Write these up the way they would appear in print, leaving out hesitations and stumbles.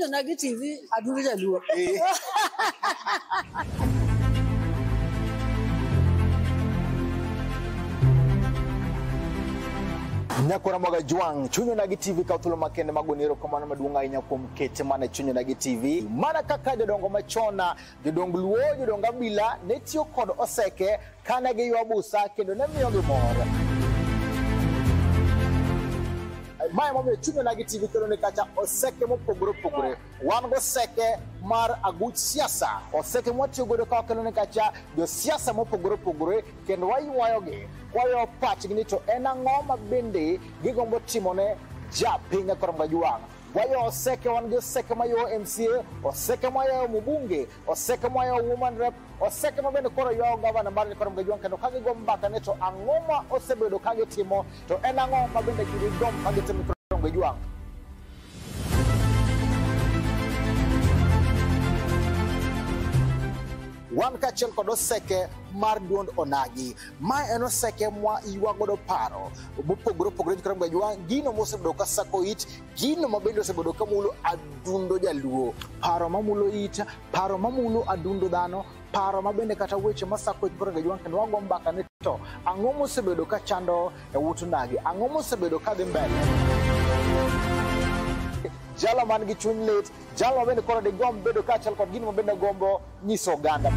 Onagi TV Adundo Jaluo. Nyakora Moga Jwang, Chuny Onagi TV kawo thuolo makende mag goni erokamano maduong' ahinya kuom kete mana Chuny Onagi TV. Mana kaka jodongo machon, jodong Luo, jodong Abila ne tiyo kod oseke kane giywa busa kendo ne miyogi mor. Mae momiyo Chuny Onagi TV kelo ne kacha oseke mopogore opogore. Wan goseke mar aguch siasa, oseke mwatiyo godo ka wakelo ne kacha josiasa mopogore opogore kendo waywayogi kwayo pachgi ni to en ang'o ma bende gigombo timone japiny Nyakora Moga Jwang'. Wayo oseke, wan gi oseke mayo MCA, oseke mayo mbunge, oseke mayo woman rep, oseke ma bende koro ywayo gavana mar Nyakora Moga Jwang' kendo ka gigo mbaka ni to ang'o ma osebedo ka gitimo to en ang'o ma bende gigombo ka gitimo Nyakora Moga Jwang'. Wan kaachiel kod oseke mar duond Onagi. Mae en oseke mwa ywa godo paro mopogore opogore Nyakora Moga Jwang', gino mosebedo ka sako it, gino ma bende osebedo ka mulo adundo jaluo, paro mamulo it, paro mamulo adundo dhano, paro ma bende kata weche masako it Nyakora Moga Jwang' kendo wago mbaka ni to ang'o mosebedo ka chando e ut Onagi, ang'o mosebedo ka dhi mbele. Jalo man gi chuny lit, jalo ma bende koro digomb bedo kaachiel kod gino ma bende gombo nyiso oganda.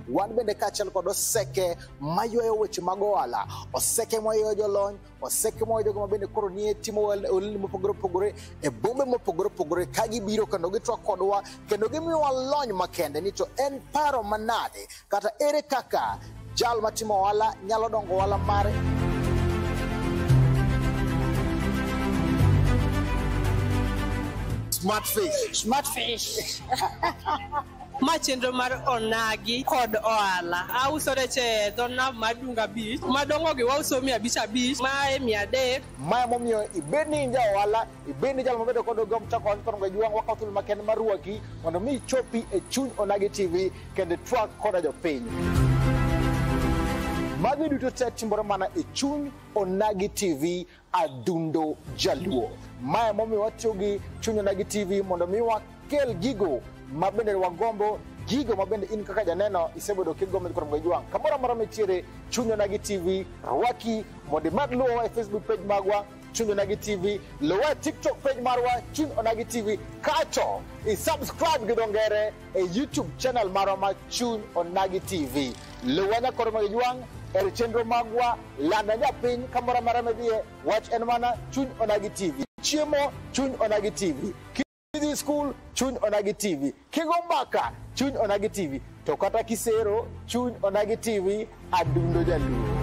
Wan bende kaachiel kod oseke maywayo weche mag ohala, oseke maywayo jolony, oseke maywayo jogo ma bende koro nie timo ohelni mopogore opogore e bombe mopogore opogore ka gibiro kendo gitwak kodwa kendo gimiyowa lony makende ni to en paro manade kata ere kaka jal matimo ohala nyalo dongo ohala mare. Smart fish. Smart fish. Ma chenro mar Onagi kod ohala. Auso rech e dho nam mar Dunga Beach. Madongo gi wauso 550, mae 300. Mae momiyo ibed ni in ja ohala, ibed ni jal mabedo kod gombo chako ohala Nyakora Moga Jwang', wakawo thuolo makende mar rwaki mondo mi ichopi e Chuny Onagi TV kendo itwak koda jopiny. Magi duto te timore mana e Chuny Onagi TV Adundo Jaluo. Mae momiyo watiyo gi Chuny Onagi TV mondo mi wakel gigo ma bende wagombo, gigo ma bende in kaka janeno isebedo kigombo Nyakora Moga Jwang'. Kamoro amora mitiere, Chuny Onagi TV rwaki mondo imed luwowa e Facebook page magwa Chuny Onagi TV, luwa e TikTok page marwa Chuny Onagi TV, kato i subscribe gi dho ngere e YouTube channel marwa ma Chuny Onagi TV. Luwa Nyakora Moga Jwang' e chenro magwa, landa japiny kamoro amora midhiye, wach en mana Chuny Onagi TV. Chiemo Chuny Onagi TV. Kidhi school Chuny Onagi TV. Kigo mbaka Chuny Onagi TV. To kata kisero Chuny Onagi TV Adundo Jaluo.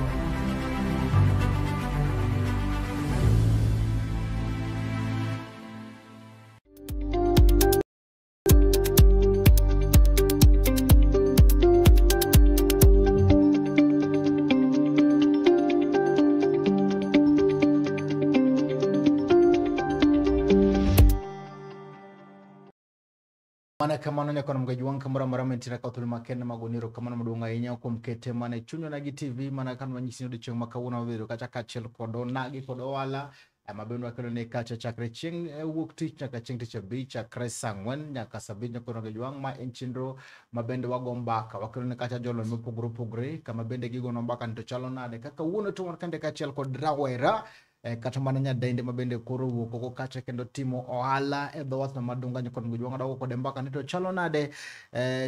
Mana kamano Nyakora Moga Jwang' kamoro amora mantiere kawo thuolo makende mag goni erokamano maduong' ahinya kuom kete mana e Chuny Onagi TV mana kaka wanyisi ni odiochieng' ma kawuono wabedo kacha kaachiel kod Onagi kod ohala ma bende wakelo ne kacha chakre chieng' wuok tich nyaka chieng' tich abich chakre saa ang'wen nyaka saa abich Nyakora Moga Jwang'. Ma en chenro ma bende wago mbaka, wakelo ne kacha jolony mopogore opogore kama bende gigono mbaka ni to chalo nade kaka kawuono to wan kande kaachiel kod rawera kata mana nyadende ma bende koro wuok oko kacha kendo timo ohala e dho wath ma Dunga Nyakora Moga Jwang'. Adago kode mbaka ni to chalo nade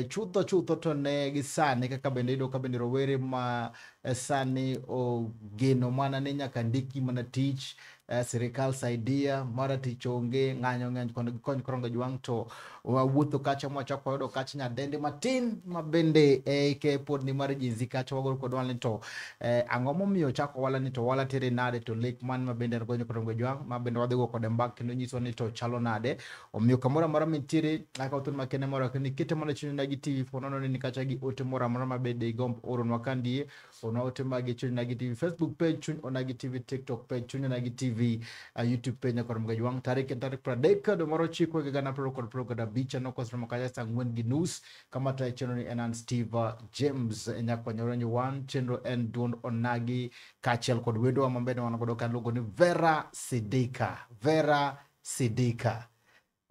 chutho chutho to ne gi sani kaka bende iyudo ka bende rowere ma sani ogeno mana ni nyaka ndiki mana tich, sirikal saidia mara tich onge, ng'anyo ng'eny kondo gikony Nyakora Moga Jwang'. To wawuotho kacha mwachako wayudo kacha nyadende matin ma bende ike pod ni mar Gen Z kacha wagoro kod wala ni to ang'o momiyo chako wala ni to wala tere nade to lek man ma bende en go Nyakora Moga Jwang' ma bende wadhi go kode mbaka kendo nyiso ni to chalo nade. Omiyo kamoro amora mintiere akawo thuolo makende moro ni kete mana Chuny Onagi TV po nono ni kacha gi ote moro amora ma bende igomb oronwa kandie ornwa ote magi Chuny Onagi TV Facebook page Chuny Onagi TV TikTok page Chuny Onagi TV YouTube page Nyakora Moga Jwang'. Tarik en tarik 30 dwe mar ochiko higa gana piero kod piero kod abich nokosromo kacha saa ang'wen gi nus kama tayo chenro ni en an Steve James Nyakonyoronyo wan chenro en duond Onagi kaachiel kod wendowa ma bende wan godo ka iluongo ni Vera Sidika. Vera Sidika.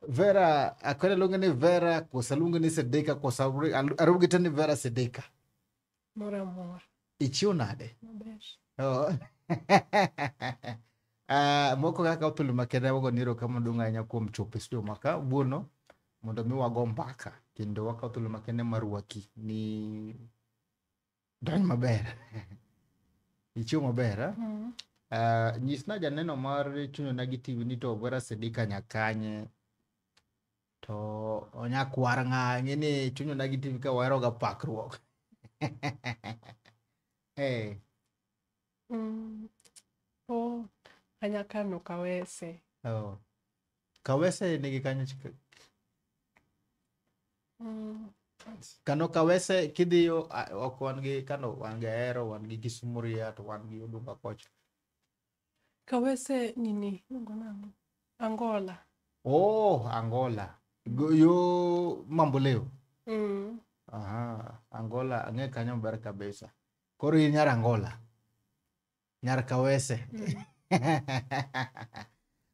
Vera, akwenda luonge ni Vera, kosa luonge ni Sidika, kosa arugi te ni Vera Sidika. Mora mora. Ichiew nade? Maber. Oh. Moko kaka thuolo makende wago ni erokamano maduong' ahinya kuom chopo e studio ma kawuono mondo mi wago mbaka kendo wakaw thuolo makende mar rwaki ni donj maber. Ichiew maber eh? Nyisna janeno mar Chuny Onagi TV ni to Vera Sidika nyakanye to onyakwar ng'a ing'e ni Chuny Onagi TV ka wahero ga pakruok. Hey. Oh, anyakano Kawese. Oh. Kawese nigi kanyo Kano Kawese kidhiyo ok wan gi Kano, wan gi Ahero, wan gi Kisumu Ria, to wan gi Odunga kocha. Kawese nini? Iluongo nang'o? Angola. Oh, Angola. Yo Mamboleo. Aha, Angola, ang'e kanyo maber kabisa. Koro in nyar Angola. Nyar Kawese.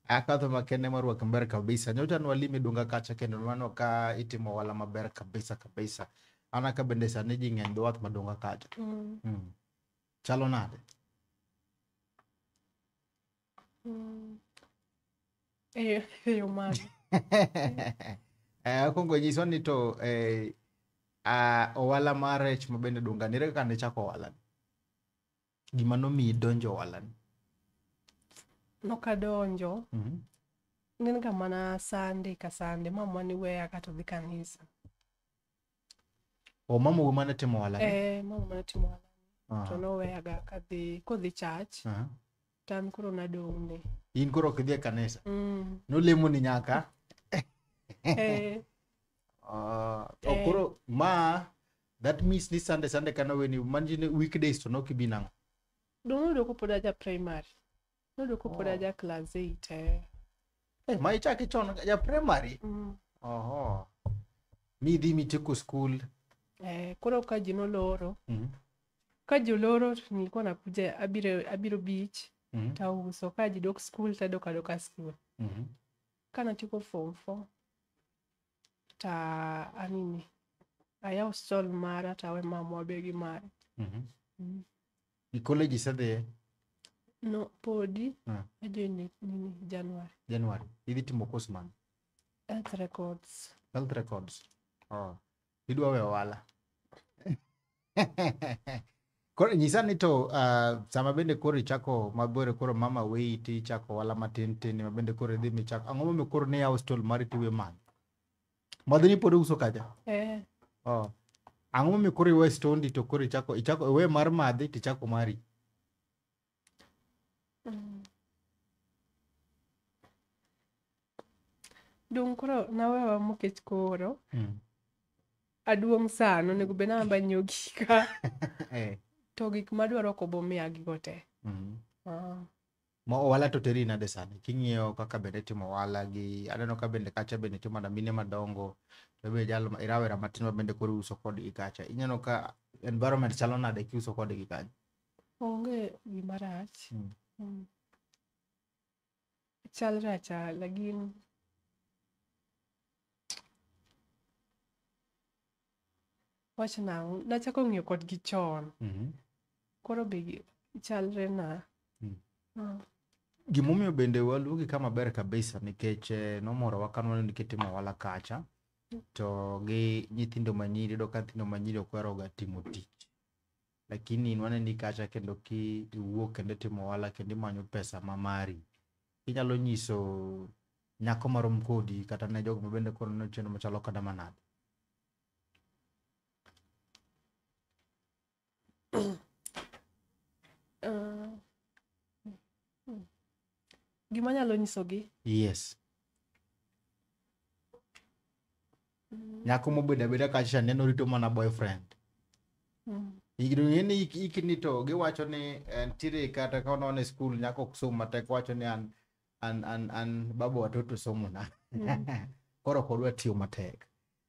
Akadho makende mar rwako maber kabisa. Nyocha nwalimi Dunga kacha kendo nwaneno ka itimo ohala maber kabisa kabisa. An ka bende sani ji ng'eny dho wath ma Dunga kacha. Chalo nade? E yo mane? Akwongo nyiswa ni to ohala mar rech ma bende Dunga ni ere kaka nichako ohala ni? Gima nomiyi donjo ohala ni? Nokadonjo. Ne en ga mana Sunday ka Sunday, mama ne weya kato dhi kanisa. O mama wuo mane timo ohala ni? Mama mane timo ohala ni. To noweya ga kadhi, kodhi church. To an koro nadong' ne. In koro ok idhi e kanisa? Nolemo ni nyaka? Koro ma, that means ni Sunday, Sunday kano weni, manji ni weekdays to nok ibi nang'o? Dong' noyudo kopod aja primary. Noyudo kopod aja class 8. Ma ichaki chon ja primary? Oho. Mi dhi mitieko school? Koro ka ji noloro. Ka ji oloro, nilikuwa nakuja, abiro beach, tauso. Ka ji dok school, tadok adoka school. Ka natieko form 4, ta anini, ayawo stall mara, tawe mamwa be gi mare. I college isedhiye? No, podi. Ajoin nini, January. January. Idhi timo course mane? Health records. Health records. Oh. Idwa weyo ohala. Koro nyisa ni to sama bende koro ichako mabore koro mama weyi ti ichako ohala matin tin ma bende koro idhi michako. Ang'o momiyo koro ne iyawo stall mari tiwe madho? Madho ni pod uso kacha? Oh. Ang'o momiyo koro iwe stondi to koro ichako iwe mar madhi tichako mari? Dong' koro nawewa mokech koro. Aduong' sano, onego bed ni an be anyiewo gika. To gik madwaro ok obo miya gigo te. Ma ohala to teri nade sani? King'iyo kaka bende itimo ohala gi, aneno ka bende kacha bende itimo mana mine madongo, to be jal ma rawera matin ma bende koro uso kodgi kacha. Ineno ka environment chalo nade kiuso kodgi kanyo? Onge gima rach. Chalre achala gin wach nang'o, nachako ng'iyo kodgi chon. Koro be chalre na. Gimomiyo bende waluongi kama ber kabisa nikech nomorowa ka nwaneno ni kitimo ohala kacha to gi nyithindo manyiri, iyudo ka nyithindo manyiri ok ohero ga timo tich. Lakini nwaneno ni kacha kendo ki iwuok kendo itimo ohala kendo imanyo pesa ma mari. Inyalo nyiso nyako marom kodi kata ne jogo mabende koro neno chenro machalo kada manade? Gima anyalo nyisogi? Yes. Nyako mobedo abeda kacha neno rito mana boyfriend. Higni ni ikni to giwacho ni nitiere kata ka wan e school nyako ok som matek wacho ni an baba watoto somo na. Koro ok odwa tiyo matek.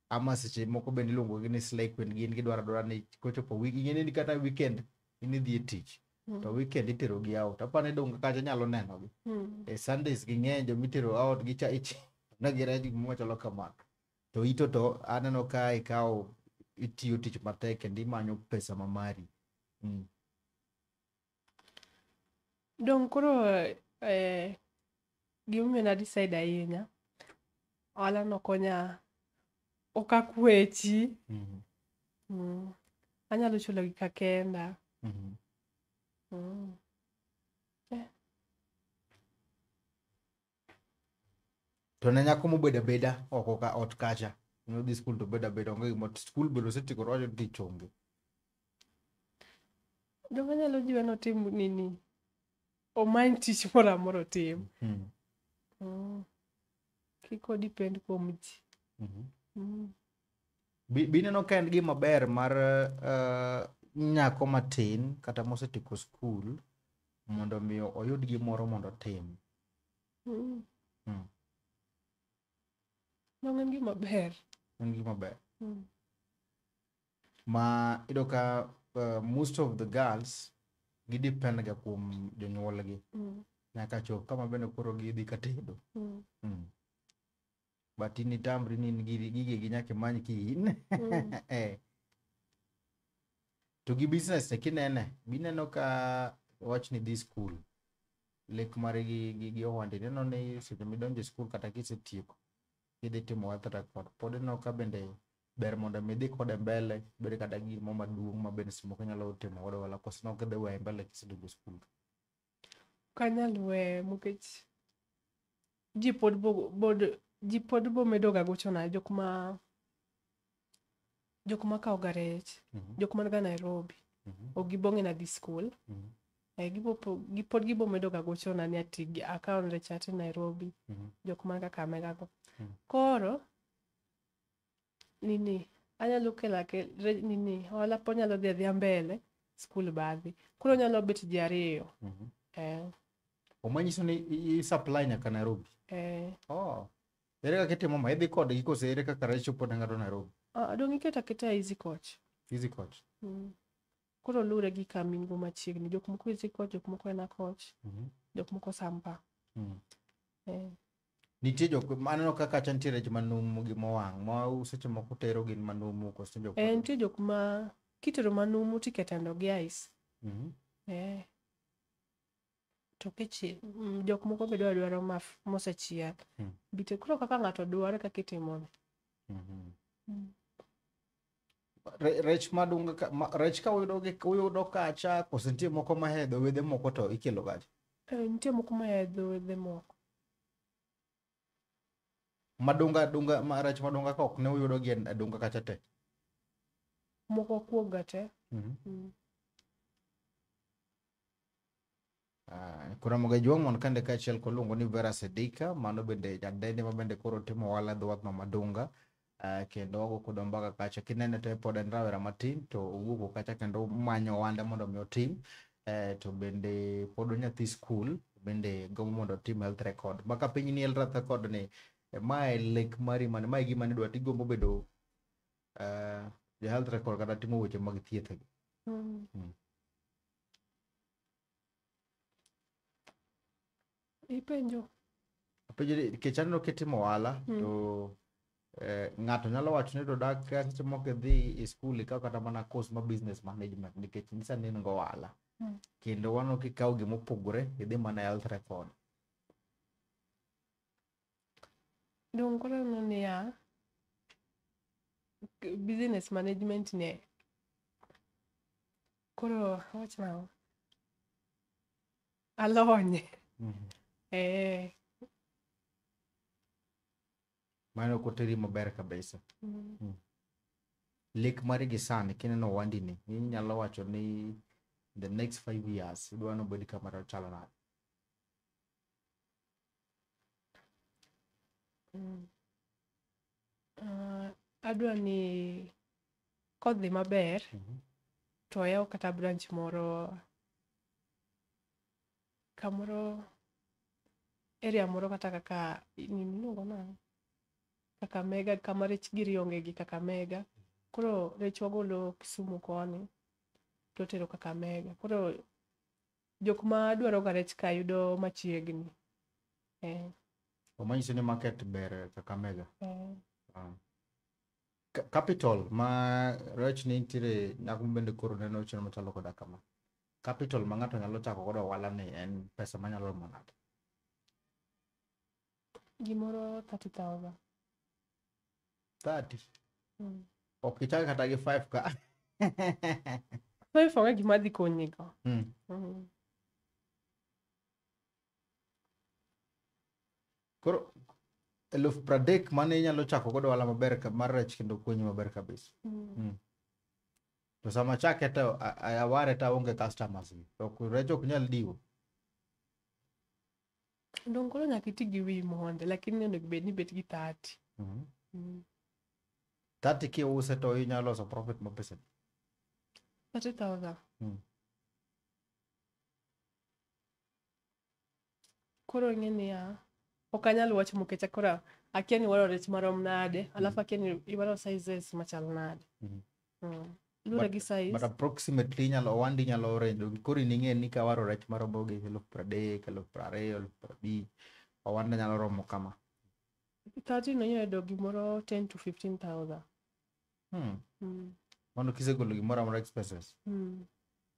Ama seche moko bende iluongo gi ni slay queen, gin gidwaro adwara ni kochopo week, ing'e ni kata weekend in idhi e tich. To weekend itero gi out. Apani donge kacha nyalo neno gi. E Sundays ging'eny jomitero out gi cha ich ne gi rech gimoro machalo kamano. To ito to aneno ka ikawo itiyo tich matek kendo imanyo pesa ma mari. Dong koro gimomiyo na decide ahinya, ohala no konya ok akwechi. Anyalo chulo gi kakenda. To ne nyako mobedo abeda oko ka ot kacha. Nodhi skul to bedo abeda onge gima skul bende osetieko to wacho ni tich onge. Dong anyalo jiwe ni otim nini, omany tich moro amora otim. Kik o depend kuom ji. Bi ineno ka en gima ber mar nyako matin kata mosetieko skul mondo mi oyud gimoro mondo otim. Dong en gima ber. En gima ber. Ma iyudo ka most of the girls gi depend ga kuom jonyuolgi. Nyaka chop kama bende koro gidhi ka tedo. But in itamri ni in gigegi nyaka imany ki in. To gi business ni kinene, bineno ka wach ni dhi skul. Lek mare gi ohande ineno ni seche midonjo e skul kata kisetieko idhi timo health record. Pod ineno ka bende ber mondo mi idhi kode mbele bed kata gimoro maduong' ma bende seche moko inyalo timo godo ohala koso nok idhi weye mbele kisedonjo e skul. Ok anyal weyo nikech ji pod bo medo ga gochona jok ma kawo ga rech, jok man ga Nairobi. Ok gibo ng'e ni adhi skul. Pod gibo medo ga gochona ni ati akawo rech ati Nairobi. Jok man Kakamega go. Koro nini anyalo kelo nini ohala pod nyalo dhi adhiya mbele skul badhi. Koro nyalo bet ji ariyo. Omanyiso ni i supply nyaka Nairobi. Oh. Ere kaka itimo ma idhi kodgi koso ere kaka rech chopo ne ng'ato Nairobi? Dong iketo aketa easy coach. Easy coach. Koro luwre gi kama in go machiegni. Jok moko easy coach, jok moko ena coach, jok moko sampa. Nitie jok aneno ka kacha nitie rech manumu gi mowang' ma seche moko tero gin manumu koso jok Nitie jok ma kitero manumu tiketo e gi ice. To kichi jok moko be dwaro mosechiel. Bite koro kaka ng'ato dwaro kaka itimone. Rech madung' rech ka uyudo kacha koso nitie moko mahedho wedhe moko to ikelo kacha? Nitie moko mahedho wedhe moko. Madunga dunga ma rech madunga ka ok ne uyudo gi e dunga kacha te? Moko kuog ga te. Koro Ramogi Ajwang' mon kande kaachiel koluongo ni Vera Sidika, mano bende nyadendi ma bende koro timo ohala e dho wath ma Madunga. Kendo wago kodwa mbaka kacha kinene to pod en rawera matin to owuok kacha kendo manyo ohande mondo mi otim. To bende pod onyathi skul bende gombo mondo otim health record. Ma ka piny ni health record ni mae lek mari mane mae gima nidwa tigombo bedo ja health record kata timo weche mag thieth gi. Ipenjo. Apenjo ni nikech aneno kitimo ohala to ng'ato nyalo wacho ni to dak seche moko idhi e skul ikaw kata mana course ma business management nikech nyisa ni in go ohala. Kendo waneno kikawo gimopogore idhi mana health record. Dong koro aneno niya, business management ni koro awach nang'o? Alonye. Mano ok oteri maber kabisa. Lek mari gi sani kineno ohandi ni inyalo wacho ni the next 5 years idwa ni obed kama chalo nade? Adwa ni kodhi maber to ayaw kata branch moro kamoro area moro kata kaka nini iluongo nang'o? Kakamega kama rech giri onge gi Kakamega. Koro rech wagolo Kisumu koni to tero Kakamega. Koro Jok ma dwaro ga rech ka yudo machiegni. Omanyiso ni market ber Kakamega. Eh. Capital ma rech ni nitiere nyako bende koro neno chenro machalo koda kama. Capital ma ng'ato nyalo chako godo ohala ni en pesa manyalo romo nade? Gimoro 30,000. 30. Ok ichak kata gi 5 ka. 5 onge gima dhi konyigo. Koro 30,000 mane inyalo chako godo ohala maber mar rech kendo konyi maber kabisa. To sama chake to aware to aonge customers gi. To rech ok nyal diwo. Dong koro nyaka iti gi wiyi mondi, lakini onego bed ni bet gi 30. 30 kiuse to inyalo loso profit ma pesa. 30,000. Koro ing'e niya, ok anyal wacho nikech koro akia ni iwaro rech marom nade, alafu akia ni iwaro sizes machal nade. Luwore gi size. But approximately inyalo wandi nyalo range. Koro in ing'e ni kawaro rech maromo gi 30,000, 20,000, 50,000, owanda nyalo romo kama. 30 no inyalo yudo gimoro 10 to 15,000. Mano kisegolo gimoro amora expenses.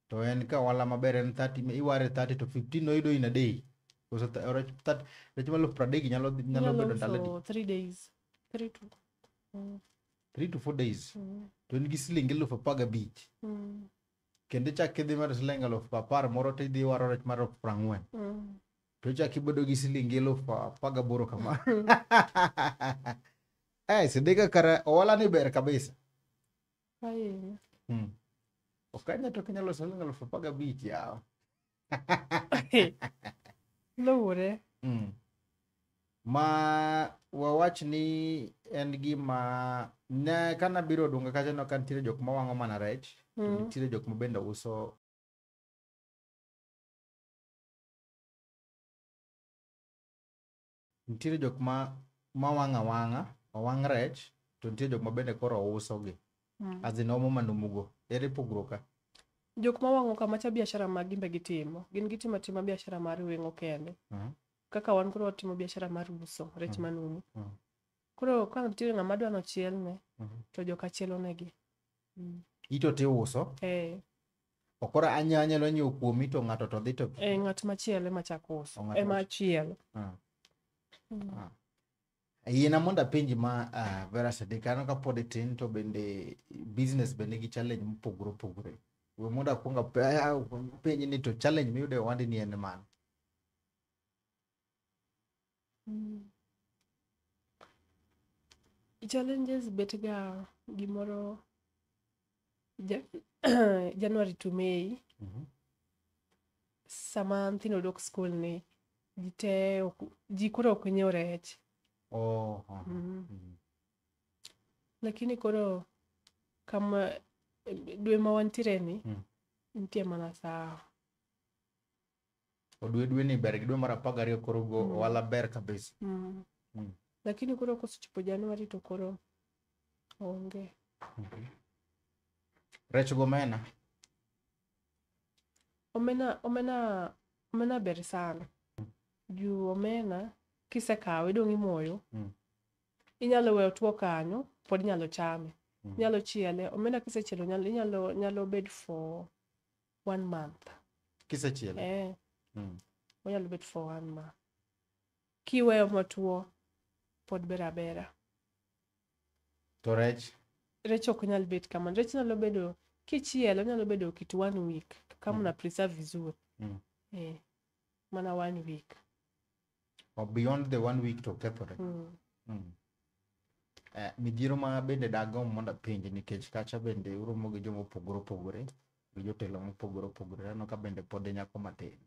To en ka ohala maber en 30, iware 30 to 15 no iyudo in a day. Koso rech rech ma 30,000 nyalo bedo ndalo adi? 3 days. 3 to 3 to 4 days. To in gi siling 15,000. Kendo ichak idhi medo siling 10,000 moro to idhi iwaro rech mar 40,000. To ichak ibedo gi siling 18,000 kama. Sidika kara ohala ni ber kabisa. Ahinya. Okanya to kinyalo siling 15,000 yawa. Luwore. Ma wawach ni en gima ne kana biro Odunga kacha no ka nitiere jok mawang'o mana rech, to nitiere jok ma bende uso nitiere jok ma wang'o awang'a, owang' rech, to nitie jok ma bende koro uso gi. As in omo manumugo. Ere pogruok ka? Jok ma wang'o kamacha biashara mag gimbe gitimo. Gin gitimo atima biashara mar weng'o kende. Kaka wan koro watimo biashara mar uso rech manumu. Koro ka nitiere ng'ama dwa nochielne, to joka chielo negi. Ito tiuso? Okoro anyalo nyiewo kuomi to ng'ato to dhi to Ng'at machielo ema chako uso. Ema chielo. Yiena mondo apenji ma Vera Sidika, aneno ka pod itin to bende business be nigi challenge mopogore opogore. We mondo akwong apenji ni to challenge miyudo e ohandi ni en mane? Challenges bet ga gimoro January to May. Sama nyithindo dok school ni ji te ji koro ok nyiew rech. Lakini koro kama dwe ma wantiere ni nitie mana sawa. Dwe dwe ni ber gi dwe mar 12 koro go ohala ber kabisa. Lakini koro kosechopo January to koro onge. Rech go omena? Omena ber sana. Juu omena kisekawe dong' imoyo. Inyalo weyo otuo kanyo, pod inyalo chame. Inyalo chiele. Omena kisechielo nyalo bet for 1 month. Kisechiele? Onyalo bet for 1 month. Kiweyo motuo, pod ber abera. To rech? Rech ok nyal bet kamano. Rech nyalo bedo, kichielo nyalo bedo kit 1 week. Kama una preserve vizuri. Mana 1 week. Or beyond the 1 week to kethore. Midhiero ma bende dagomb mondo apenji nikech kacha bende uromo gi joma opogore opogore, gi jotelo mopogore opogore. Aneno ka bende pod inyako matin.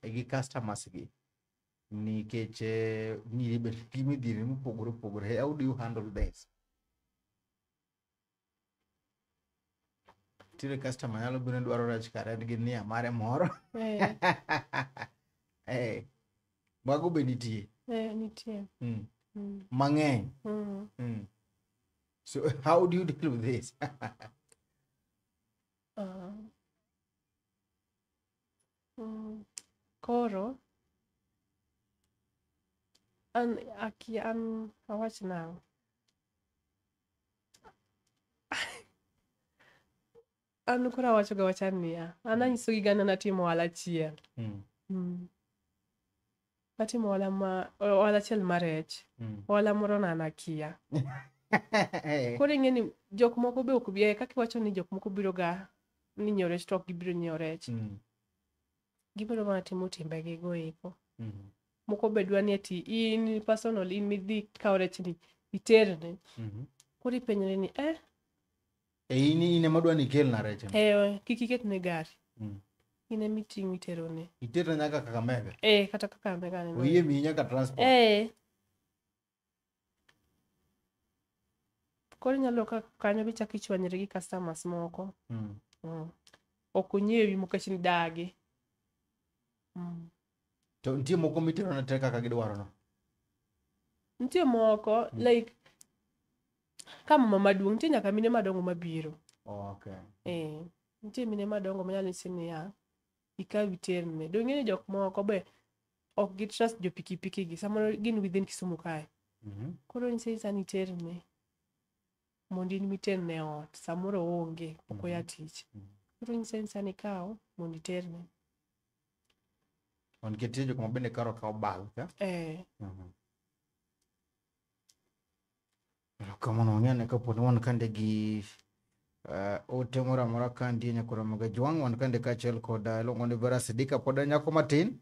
Gi customers gi nikech nyiri bende gi midhiero mopogore opogore. How do you handle this? Nitiere customer nyalo biro dwaro rech kare en gi nia mare moro. Mago be nitie? Nitie. Mang'eny. So how do you deal with this? Koro an akia an awach nang'o. An koro awacho ga wacha niya, an anyisogi ga ni an atimo ohala achiel. Atimo ohala ma ohala achiel mar rech. Ohala moro no an akia. Koro ing'e ni jok moko be ok bi kaka iwacho ni jok moko biro ga ni nyiewo rech to ok gibiro nyiewo rech. Gibiro mana timo timbegi go eko. Moko be dwa ni ati in personal in midhi ikaw rech ni iterne. Koro ipenjri ni eh E in ema dwa ni ikelna rech no. Eh, kik iketne gari. In ema iting'o iterone. Iterne nyaka Kakamega. Eh, kata Kakamega neno. Oyie miyi nyaka transport. Eh. Koro inyalo ka kanyo be ichako ichwanyri gi customers moko. Ok onyiewi nikech nidagi. To nitie moko mitero ne te kaka gidwaro no? Nitie moko like ka mama maduong' nitie nyaka mine madongo mabiro. Oh, okay. Eh, nitie mine madongo manyalo nyisi niya, ikaw iterne. Dong' ing'e ni jok moko be ok gi trust jo pikipiki gi, samoro gin within Kisumu kae. Koro nyise nyisa ni iterne mondo in miterne ot, samoro oonge, pok oya tich. Koro nyise nyisa ni ikaw mondo iterne. Nikech nitie jok ma bende koro kawo bulk, eh? Eh. Erokamano wang'e ane kapo ni wan kande gi ote moro amora ka nitie nyakora Ramogi Jwang' wan kande kaachiel kod iluongo ni Vera Sidika pod en nyako matin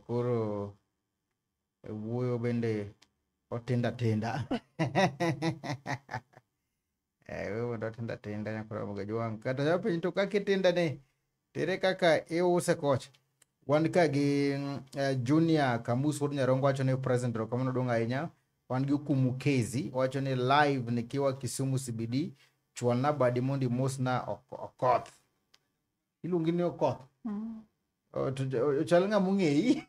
koro wuoyo bende otinda tinda wuoyo bende otinda tinda nyakora Ramogi Jwang' kata japenj to kaka itinda ni tere kaka iuse kocha. Wan ka gi Junior Kamus wuod Nyarongo wacho ni present erokamano duong' ahinya. Wan gi Okumu Kezi wacho ni live nikiwa Kisumu CBD chwalna badi mondo imosna Okoth. Iluongi ni Okoth? Ochal ng'ama ong'eyi.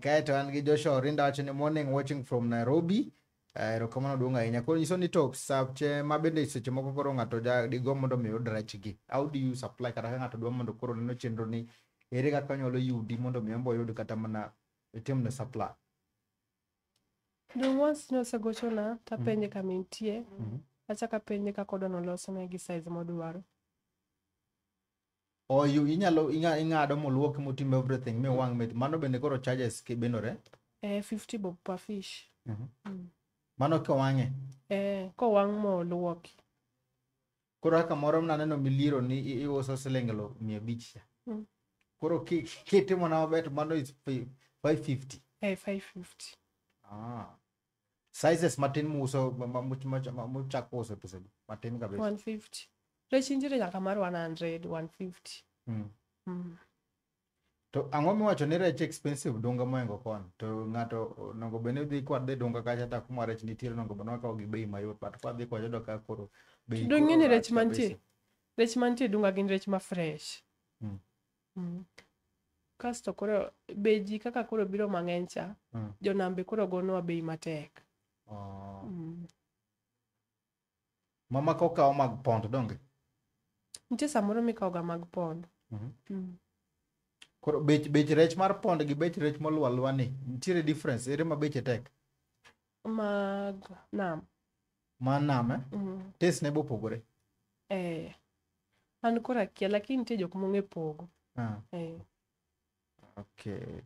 Kaeto an gi Joshua Orinda wacho ni morning watching from Nairobi. Erokamano duong' ahinya. Koro nyiso ni to sache ma bende seche moko koro ng'ato digo mondo mi oyud rechgi. How do you supply kata ka ng'ato dwa mondo koro neno chenro ni ere kaka onyalo yudi mondo mi ombo oyud kata mana itimne supply. Dong' once nosegochona tapenje kama entie, achako apenje kaka odwa nolosne gi size modwaro. Oh, inyalo ing'ado moluoki motim everything miwang' mit. Mano bende koro charges benore? 50 bob per fish. Mano kowang'e? Kowang' moluoki. Koro kaka moro naneno miliero ni iuso siling 500 cha. Koro kitimo na maber to mano is 550. 550. Sizes matin muuso muchako uso pesa adi? Matin kabisa. 150. Rech nitiere nyaka mar 100, 150. To ang'o miwacho ni rech expensive dunga mohingo koni? To ng'ato onego bed ni dhi kwadhi dunga kacha to kuma rech nitiere onego bed ni wakawo gi bei mayot but kwadhi kocha ka koro bei Dong' koro ing'e ni rach rech mantie. kabisa. Rech mantie dunga gin rech ma fresh. Kasto koro bei ji kaka koro biro mang'eny cha, jonambe koro gonwa bei matek. Mamako okawo mag pond donge? Nitie samoro mikawo ga mag pond. Koro bech rech mar pond gi bech rech moluo aluwa ni nitiere difference ere ma beche tek? Mag nam. Mar nam eh? Taste ne be opogore. An koro akia lakini nitie jok mong'e pogo. Okay.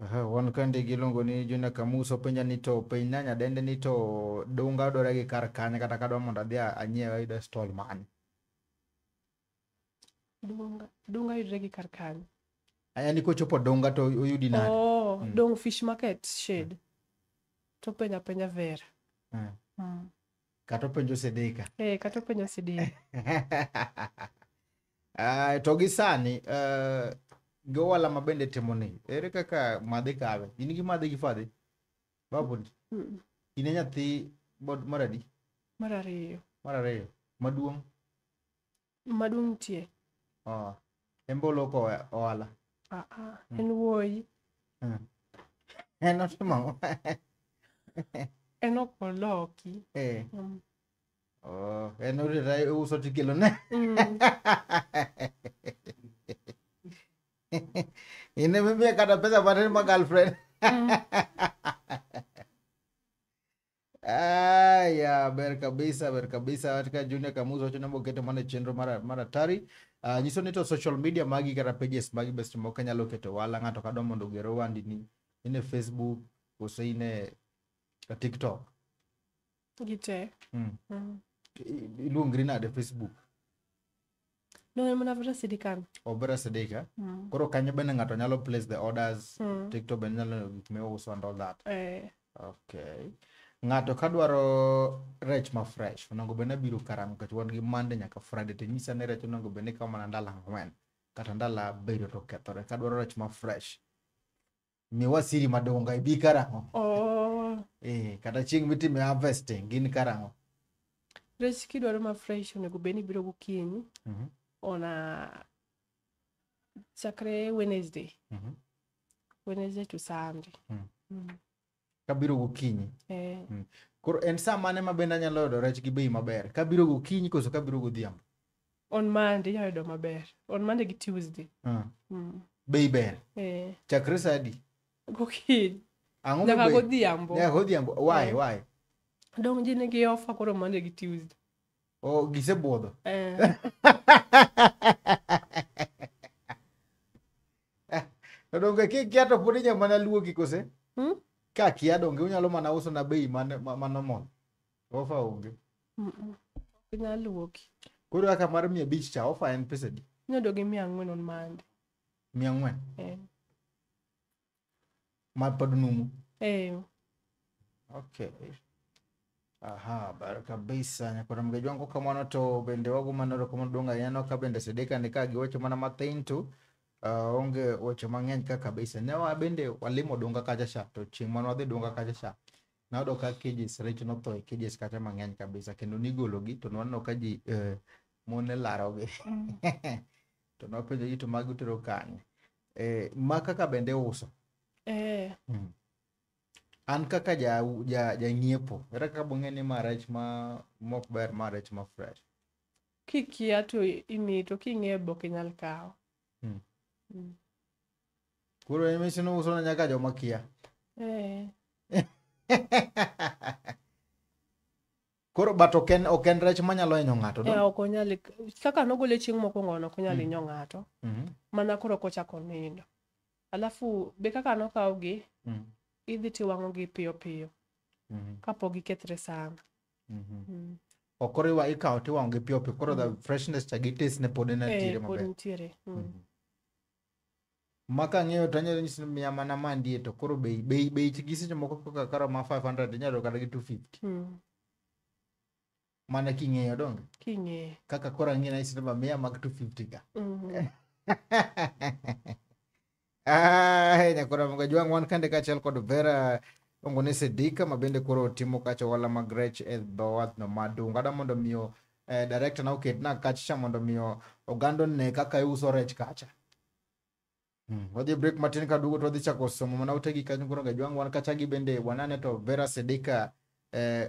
Aha, wan kande giluongo ni Junior Kamuso penja ni to penj na nyadende ni to dunga dware gi kar kanye kata kadwa mondo adhi anyiew ayude stall mane. Dunga yudre gi kar kanye? Aya ni kochopo dunga to oyudi nade? Oh, Dong Fish Market shade. To penja penja Vera. Kata openjo Sidika. Kata openjo Sidika. To gi sani gi ohala ma bende timo ni, ere kaka madhi kawe? In gi madhi gi fadhi? Babu, in e nyathi mar adi? Mar ariyo. Mar ariyo. Maduong'? Maduong' nitie. Oh. En be oloko ohala? En wuoyi. En otimo ang'o? En ok oloki. Oh, en orita uso tikelo ne. Ine mimi kata pesa matin ma girlfriend. Aya, ber kabisa, ber kabisa. Katika Junior Kamuzu wacho nambo keto mana chenro mar atari. Nyiso ni to social media magi kata pages magi best moko nyalo keto wala ng'ato kadwa mondo oger ohandi ni ine Facebook kose ine TikTok. Gite. Iluongri nade Facebook? No, en mana Vera Sidika. O Vera Sidika. Koro kanyo bende ng'ato nyalo place the orders. TikTok bende nyalo gik miuso and all that. Okay. Ng'ato kadwaro rech ma fresh, onego bed ni abiro karang'o nikech wan gi Monday nyaka Friday to nyisa ni rech onego bed ni ikawo mana ndalo 4 kata ndalo 7 to okethore. Kadwaro rech ma fresh, miwa siri madongo ibi karang'o? Oh. Kata chieng' mitime harvesting gin karang'o? Rech kidwaro ma fresh onego bed ni ibiro gokinyi. Ona chakre Wednesday. Wednesday to Sunday. Kabiro gokinyi. Koro en saa mane ma bende anyalo yudo rech gi bei maber? Kabiro gokinyi koso kabiro godhiambo? On Monday inyalo yudo maber. On Monday gi Tuesday. Bei ber. Chakre saa adi? Gokinyi. Ang'o Nyaka godhiambo. Nyaka godhiambo. Why? Why? Dong ji nigi offer koro Monday gi Tuesday. Oh, gisebuodho. To donge kikia to pod inyalo mana luoki kose? Ka kia donge unyalo mana uso na bei ma normal. Offer onge. Ok inyal luoki. Koro kaka mar 500 cha offer en pesa adi? Inyalo yudo gi 400 on Monday. 400? Ma pod numu? Okay. Aha, ber kabisa. Nyakoro mgeji wangu kamano to bende wago mano erokamano maduong' ahinya no ka bende Sidika ni ka gi weche mana mathin to onge weche mang'eny ka kabisa. Ne wa bende walimo Dunga kacha cha to chieng' mane wadhi Dunga kacha cha nayudo ka cages rech notho e cages kacha mang'eny kabisa kendo nigologi to nwaneno ka ji mon ne larogi. To nwapenjo ji to magi utero kanye? Ma kaka bende uso? An kaka jang'iepo, ere kaka bong'e ni ma rech ma mok ber, ma rech ma fresh? Kikia to imiyi to king'eyo be ok inyal kawo. Koro en ni uso ne nyaka joma kia. Koro but ok en rech manyalo hinyo ng'ato, do? Ok onyal, kaka nogole chieng' mokwongo no ok onyal hinyo ng'ato. Mana koro kochako nindo. Alafu be kaka nokawgi, idhi tiwang'o gi piyo piyo. Kapok gikethre sana. Ok koro ikawo tiwang'o gi piyo piyo, koro the freshness cha gi taste ne pod nitiere pod maber. nitiere. Ma kang'iyo to anyalo nyisi ni miya mana mandie to koro bei gi seche moko kaka karo ma 500 inyalo yudo kata gi 250. Mana king'eyo donge? King'eyo. Kaka koro ang'eyo nanyisi ni miya mag 250 ka. Nyakoro Mgajwang' wan kande kaachiel kod Vera iluongo ni Sidika ma bende koro timo kacha ohala mag rech e dho wath no ma Dunga. Adwa mondo miyo director na oketna kacha cha mondo miyo oganda one kaka iuso rech kacha. Wadhi break matin kaduogo to wadhi chako somo mana utegi kanyo koro Mgajwang' wan kacha gi bende wanane to Vera Sidika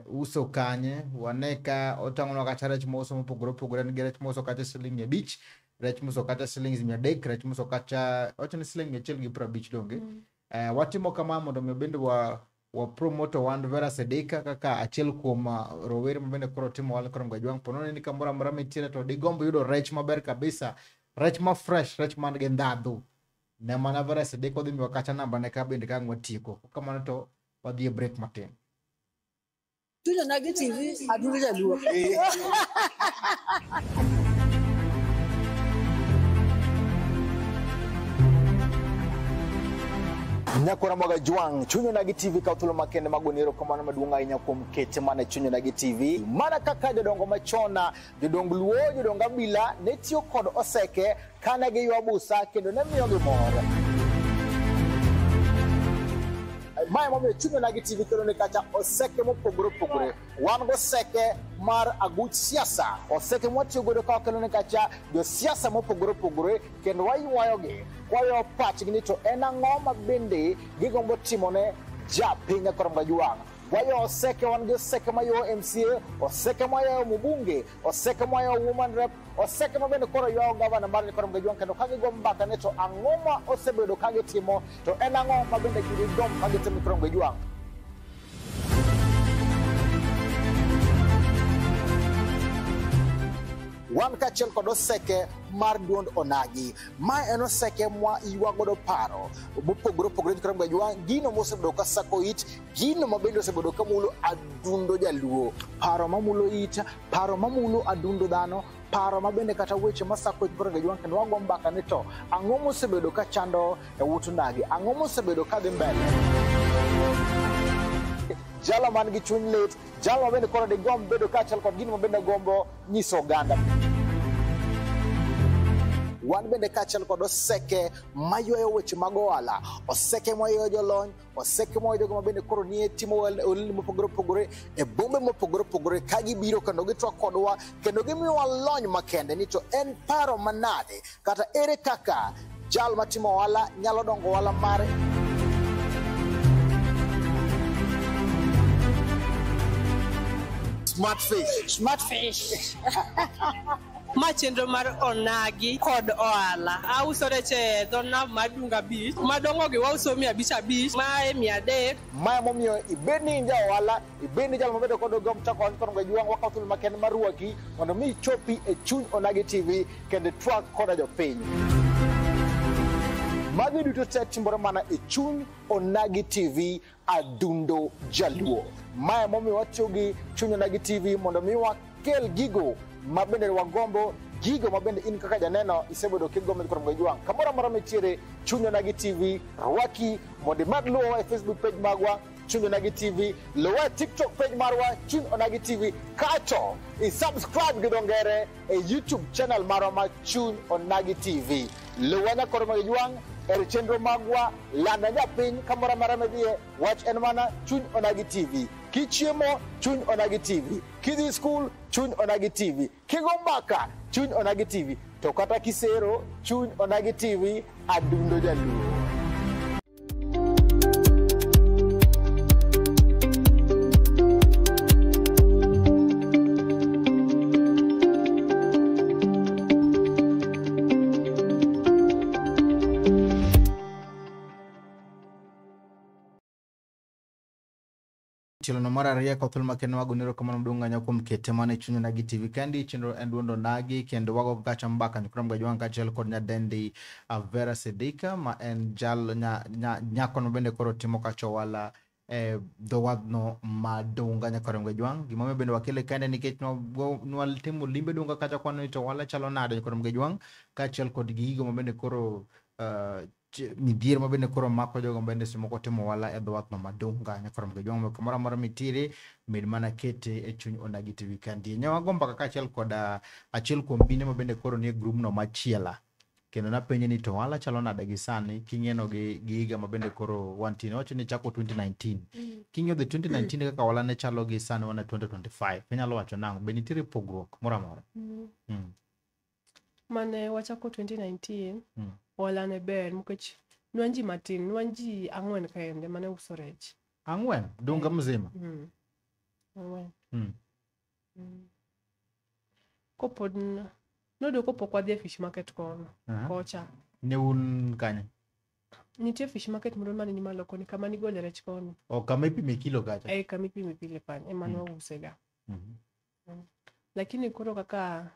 uso kanye, wane ka otang'onwa kacha rech mouso mopogore opogore. En gi rech mouso kacha siling 500, rech mouso kacha siling 300, rech mouso kacha wacho ni siling 150 donge. Watimo kama mondo mi bende wa promote ohand Vera Sidika kaka achiel kuom rowere ma bende koro timo ohala koro Mgajwang'. Po nono ni kamoro amora mintiere to digomb yudo rech maber kabisa, rech ma fresh, rech man gi ndhadhu. Ne mana Vera Sidika odhi miwa kacha namba ne ka bende ka ang' watieko. Kamano to wadhi e break matin. Chunya Nagi TV, adundo jaluo. Nyakora Mgajwang', Chunya Nagi TV kawo thuolo makende mag goni erokamano maduong' ahinya kuom kete mana Chunya Nagi TV. Mana kaka jodongo machon, jodong Luo, jodong Abila ne tiyo kod oseke kane giywa busa kendo ne miyogi mor. Mae momiyo Chunya Nagi TV kelo ni kacha oseke mopogore opogore. Wan goseke mar aguch siasa, oseke mwatiyo godo ka wakelo ni kacha josiasa mopogore opogore kendo waywayogi, kwayo pachgi ni to en ang'o ma bende gigombo timone japiny Nyakoro Mgajwang'. Wayo oseke, wan gi oseke mayo MCA, oseke mayo mbunge, oseke mayo woman rep, oseke ma bende koro ywayo gavana mar Nyakoro Mgajwang' kendo ka gigo mbaka ne to ang'o ma osebedo ka gitimo to en ang'o ma bende gigomb ka gitimo Nyakoro Mgajwang'. Wan kaachiel kod oseke mar duond Onagi. Ma en oseke mwa ywagodo paro mopogore opogore Nyakoro Mgajwang', gino mosebedo ka sako it, gino ma bende osebedo ka mulo adundo jaluo, paro mamulo it, paro mamulo adundo dhano, paro ma bende kata weche masako it Nyakoro Mgajwang' kendo wago mbaka ni to ang'o mosebedo ka chando e ut Onagi, ang'o mosebedo ka dhi mbele. Jalo man gi chuny lit, jalo ma bende koro digomb bedo kaachiel kod gino ma bende gombo nyiso oganda. Wan bende kaachiel kod oseke maywayo weche mag ohala, oseke maywayo jolony, oseke maywayo jogo ma bende koro nie timo ohelni mopogore opogore e bombe mopogore opogore ka gibiro kendo gitwak kodwa kendo gimiyowa lony makende ni to en paro manade kata ere kaka jal matimo ohala nyalo dongo ohala mare. Smart fish. Smart fish. Ma chenro mar Onagi kod ohala. Auso rech e dho nam mar Dunga Beach. Madongo gi wauso 550, mae 300. Mae momiyo ibed ni in ja ohala, ibed ni jal mabedo kod gombo chako ohala Nyakoro Mgajwang', wakawo thuolo makende mar rwaki mondo mi ichopi e chuny Onagi TV kendo itwak koda jopiny. Magi duto te timore mana e chuny Onagi TV adundo jaluo. Mae momiyo watiyo gi chuny Onagi TV mondo mi wakel gigo ma bende wagombo, gigo ma bende in kaka janeno isebedo kigombo Nyakoro Mgajwang'. Kamoro amora mitiere, chuny Onagi TV rwaki mondo imed luwowa e Facebook page magwa Chuny Onagi TV, luwa e TikTok page marwa Chuny Onagi TV, kato i subscribe gi dho ngere e YouTube channel marwa ma Chuny Onagi TV. Luwa Nyakoro Mgajwang' e chenro magwa, landa japiny kamoro amora midhiye, wach en mana Chuny Onagi TV. Kichiemo, Chuny Onagi TV. Kidhi skul, Chuny Onagi TV. Kigo mbaka, Chuny Onagi TV. To kata kisero, Chuny Onagi TV, adundo jaluo. Tielo mar ariyo ka thuolo makende wago nero kamano maduong' ahinya kuom kete mana e chuny Onagi TV kendi chenro en duond Onagi kendo wago kacha mbaka Nyakoro Mgajwang' kaachiel kod nyadendi Vera Sidika ma en jal nyakono bende koro timo kacha ohala e dho wadhno ma Dunga Nyakoro Mgajwang'. Gimomiyo bende wakele kende nikech nwatimo limbe Dunga kacha kwano ni to ohala chalo nade Nyakoro Mgajwang' kaachiel kod gigo ma bende koro midhiero ma bende koro mako jogo ma bende seche moko timo ohala e dho wath no ma Dunga Nyakoro Mgajwang'. Kamoro amora mitiere med mana kete e chuny Onagi TV kandie. Ne wago mbaka kaachiel kod achiel kuom mine ma bende koro nie grup no machiela. Kendo napenje ni to ohala chalo nade gi sani king'eno gi higa ma bende koro wantie. Nowacho ni chako 2019. King'iyo the 2019 kaka ohala ne chalo gi sani wan e 2025. Inyalo wacho nang'o? Be nitiere pogruok moro amora? Mane wachako 2019, ohala ne ber nikech nwan ji matin, nwan ji 4 kende mane uso rech. 4? Dunga mzima? 4. Kopod noyudo kopok wadhi e fish market kono, kocha. Ne un kanye? Nitie fish market moro mane ni malo koni, kama nigole rech kono. O kama ipime kilo kacha? Eh, kama ipime kilo kanyo, ema ne wausega. Lakini koro kaka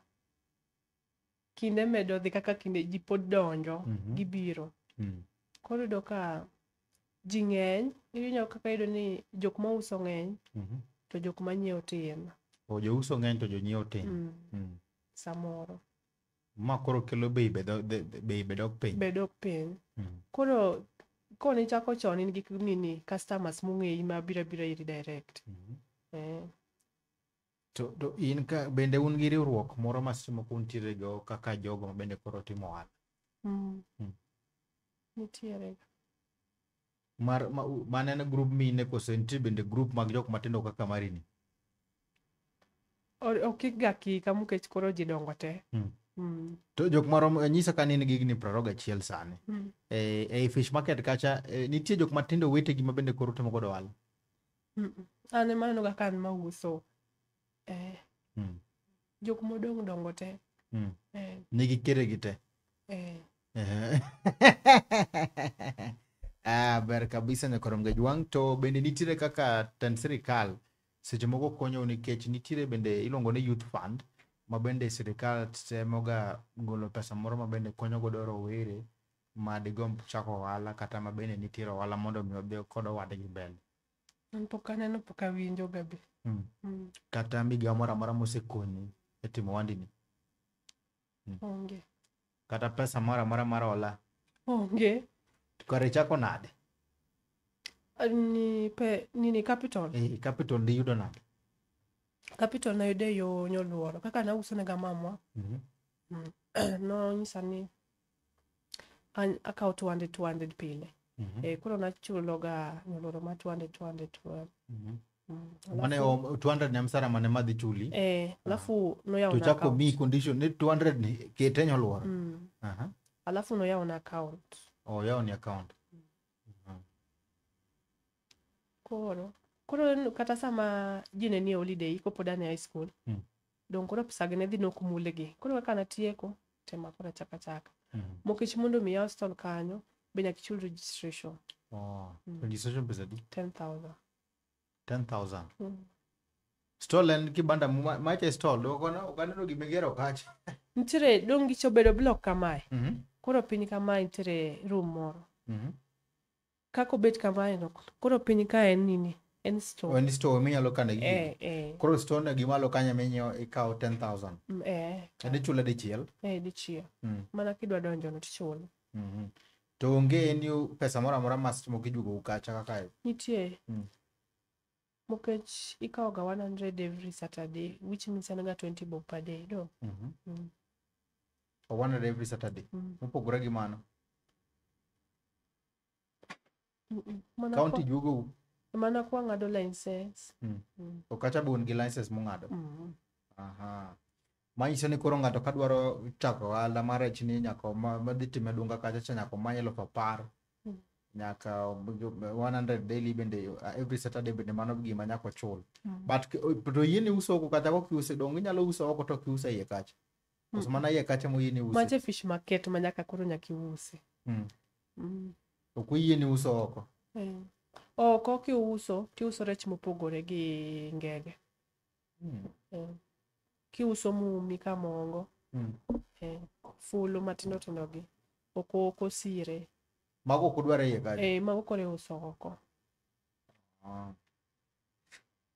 kinde medo dhi, kaka kinde ji pod donjo, gibiro. Koro iyudo ka ji ng'eny, iwinjo kaka iyudo ni jok mauso ng'eny, to jok manyiewo tin. O jouso ng'eny to jonyiewo tin. Samoro. Ma koro kelo bei be dok piny. Be dok piny. Koro kone ichako chon in gi nini customers mong'eyi ma biro abira iri direct. To in ka bende un gi riwruok moro ma seche moko untiere go kaka jogo ma bende koro timo ohala? Nitiere. Mar mano en group mine koso nitie bende group mag jok matindo kaka mari ni? Okik ga kika nikech koro ji dongo te. To jok marom nyisa ka in gi higni 21 sani. E fish market kacha nitie jok matindo wetegi ma bende koro timo godo ohala? An ema aneno ga ka an mauso. Mm. Jok modong' dongo te. Nigi keregi te. Eh. Ah, ber kabisa nyakoro Mgajwang'. To bende nitiere kaka tend sirikal seche moko konyo nikech nitiere bende iluongo ni youth fund ma bende sirikal temoga golo pesa moro ma bende konyo godo rowere ma digomb chako ohala kata ma bende nitiere ohala mondo mi odhi kod owadgi mbele. An pok aneno, pok awinjo ga be. Kata migawo moro amora mosekonyi e timo ohandini. Onge. Kata pesa moro amora mar hola. Onge. To kare ichako nade? Ni pe nini capital. Capital diyudo nade? Capital nayudo e yo nyoluoro. Kaka nauso ne ga mamwa. Nonyisa ni an akawo 200 200 pile. Koro nachulo ga nyoluoro ma 200 200 200. Mane 200 ne msara mane madhi chuli. Alafu noyawo To na chako account. miyi condition ni 200 ni kete nyoluoro. Alafu noyawo na account. Oyawo ni account. Koro kata sama ji ne nie holiday kopod an e high school. Dong koro pesa gi ne dhi nok mulgi. Koro kaka natieko tema koro achako achaka. Mokech mondo mi yaw stall kanyo be nyaka ichul registration. Oh. Registration pesa di? 10,000. 10,000. Stall en kibanda macha stall ok aneno gimigero kacha. Nitiere dong gicho bedo block kamae. Koro piny kamae nitiere room moro. Kaka obet kamae no, koro piny ka en nini? En store. En store minyalo kane gigi. Eh. Koro store no gimalo kanyo minyiewo ikawo 10,000. En ichule dichiel. Eh, dichiel. Mana kidwa donjo no tichulo. To onge any pesa moro amora ma seche moko ijuogou kacha kaka Nitie. Mokech ikawo ga 100 every Saturday, which means en ga 20 bob per day, do. 100 every Saturday. Mopogore gi mano. Mana County juogou. Mana kwa ng'ado license. To kacha be un gi license mung'ado. Aha. Manyiso ni koro ng'ato kadwaro chako ohala mar rech ni nyaka madhi time dunga kacha cha nyaka omany 10,000. Nyaka 100 daily bende every Saturday bende mano gima nyaka ochul. But to yieni uso oko kata kok iuse dong inyalo uso oko to ok iuso iye kacha. Koso mana iye kacha moyieni use. Mache fish market ma nyaka koro nyaka iuse. Ok oyieni uso oko. Oko kiuso, tiuso rech mopogore gi ngege. Kiuso mumi kamongo. Fulu matindo tindo gi. Ok osire. Mago ok udwar e iye kacha. Mago koro iuso oko.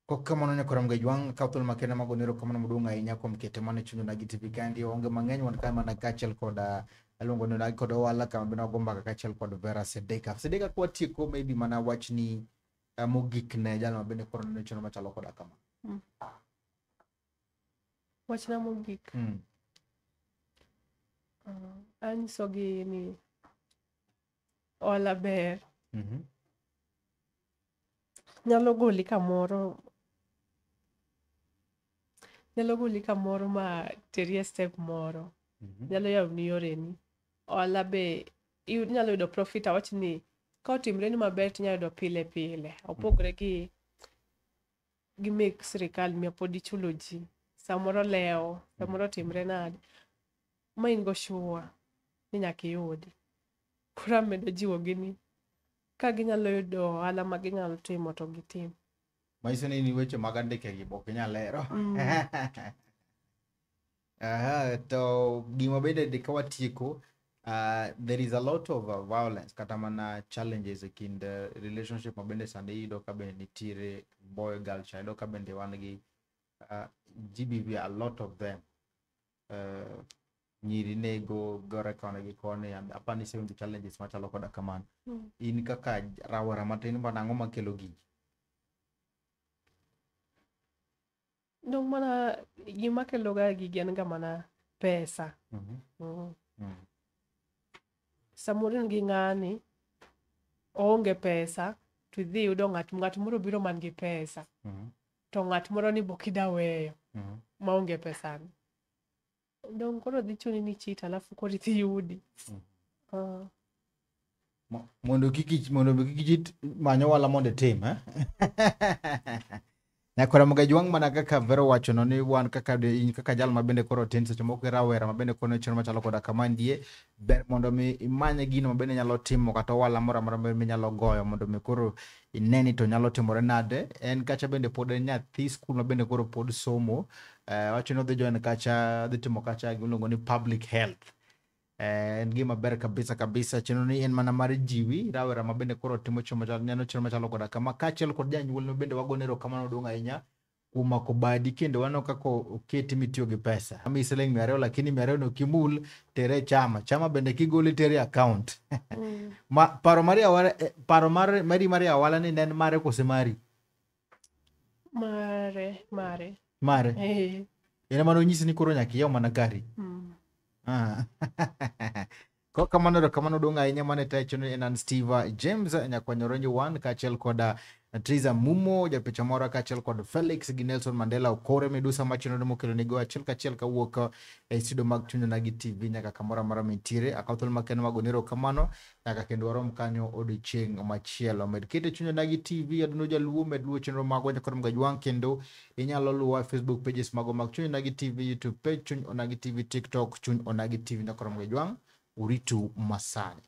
Kok kamano nyakora Mgajwang' kaw thuolo makende mago nero kamano maduong' ahinya kuom kete mana e chuny Onagi TV kaendi onge mang'eny wan kae mana kaachiel kod aluongo ni Onagi kod ohala kama bende wago mbaka kaachiel kod Vera Sidika. Sidika kwatieko maybe mana wachni mogik ne jal ma bende koro neno chenro machalo koda kama. Wachna mogik. Anyisogi ni ohala ber. Nyalo goli kamoro. Nyalo goli kamoro ma teri e step moro. Nyalo yawoni yoreni. Ohala be inyalo yudo profit awach ni ka otimre ni maber tinyalo yudo pile pile. Opogore gi mek sirikal ma pod ichulo ji. Samoro lewo, samoro otimre nade. Ma in go sure ni nyaka iyudi. Koro amedo jiwogi ni ka ginyalo yudo ohala ma ginyalo timo to gitim. Manyiso ni in weche mag andike gi be ok inyal lero. Aha, to gima bende de ka watieko there is a lot of violence kata mana challenges e kind relationship ma bende sani iyudo ka bende nitiere boy girl cha iyudo ka bende wan gi GBV a lot of them nyiri nego gore koni gi koni and apani isewinjo challenges machalo koda kamano. In kaka rawera matin bana ang'o makelo gigi? Dong mana gima kelo ga gigi en ga mana pesa. Samoro in gi ng'ani, oonge pesa, to idhi iyudo ng'at moro biro man gi pesa. To ng'at moro ni be ok idwa weyo maonge pesani. Dong koro dhi chuni ni cheat alafu koro idhi yudi. Mondo kik mondo kik many ohala mondo itim, eh? Nyakwara Mogajwang', mana kaka Vero wachono ni wan kaka in kaka jal ma bende koro tin, seche moko rawera ma bende koro chenro machalo koda kama ndie, ber mondo mi imany gino ma bende nyalo timo kata ohala moro amora ma minyalo goyo mondo mi koro ine ni to nyalo timore nade. En kacha bende pod en nyathi skul ma bende koro pod somo. Wacho ni odhi join kacha, odhi timo kacha gimiluongo ni public health. En gima ber kabisa kabisa. Chenro ni en mana mar jiwi rawera ma bende koro timo chenro machalo neno chenro machalo koda kama, kaachiel kod janyuol ma bende wagone erokamano maduong' ahinya kuom mako badi kendo waneno kaka oketi mitiyo gi pesa. Amiyi siling 200, lakini 200 no kimul tere e chama, chama bende kigolo itere e account. Ma paro mar yawa, paro mar mari mar yawa ni ne en mare kose mari? Mare, mare. Mare. Eh. En ema nonyisi ni koro nyaka iyaw mana kari. Ah. Ko kamano, erokamano duong' ahinya mane tayo chenro en an Steve James Nyakwanyoro wan kaachiel kod Triza Mumo japicha moro, kaachiel kod Felix gi Nelson Mandela Okore Medusa ma chenro mokelo nigo achiel kachiel kawuok e studio mag Chuny Onagi TV nyaka kamoro amora mintiere. Akaw thuolo makende mag goni erokamano nyaka kendo warom kanyo odiochieng' machielo. Med kete Chuny Onagi TV adundo jaluo, med luwo chenro magwa nyaka Mogajwang', kendo inyalo luwa e Facebook pages mago mag Chuny Onagi TV, YouTube page Chuny Onagi TV, TikTok Chuny Onagi TV nyaka Mogajwang'. Uritu masani.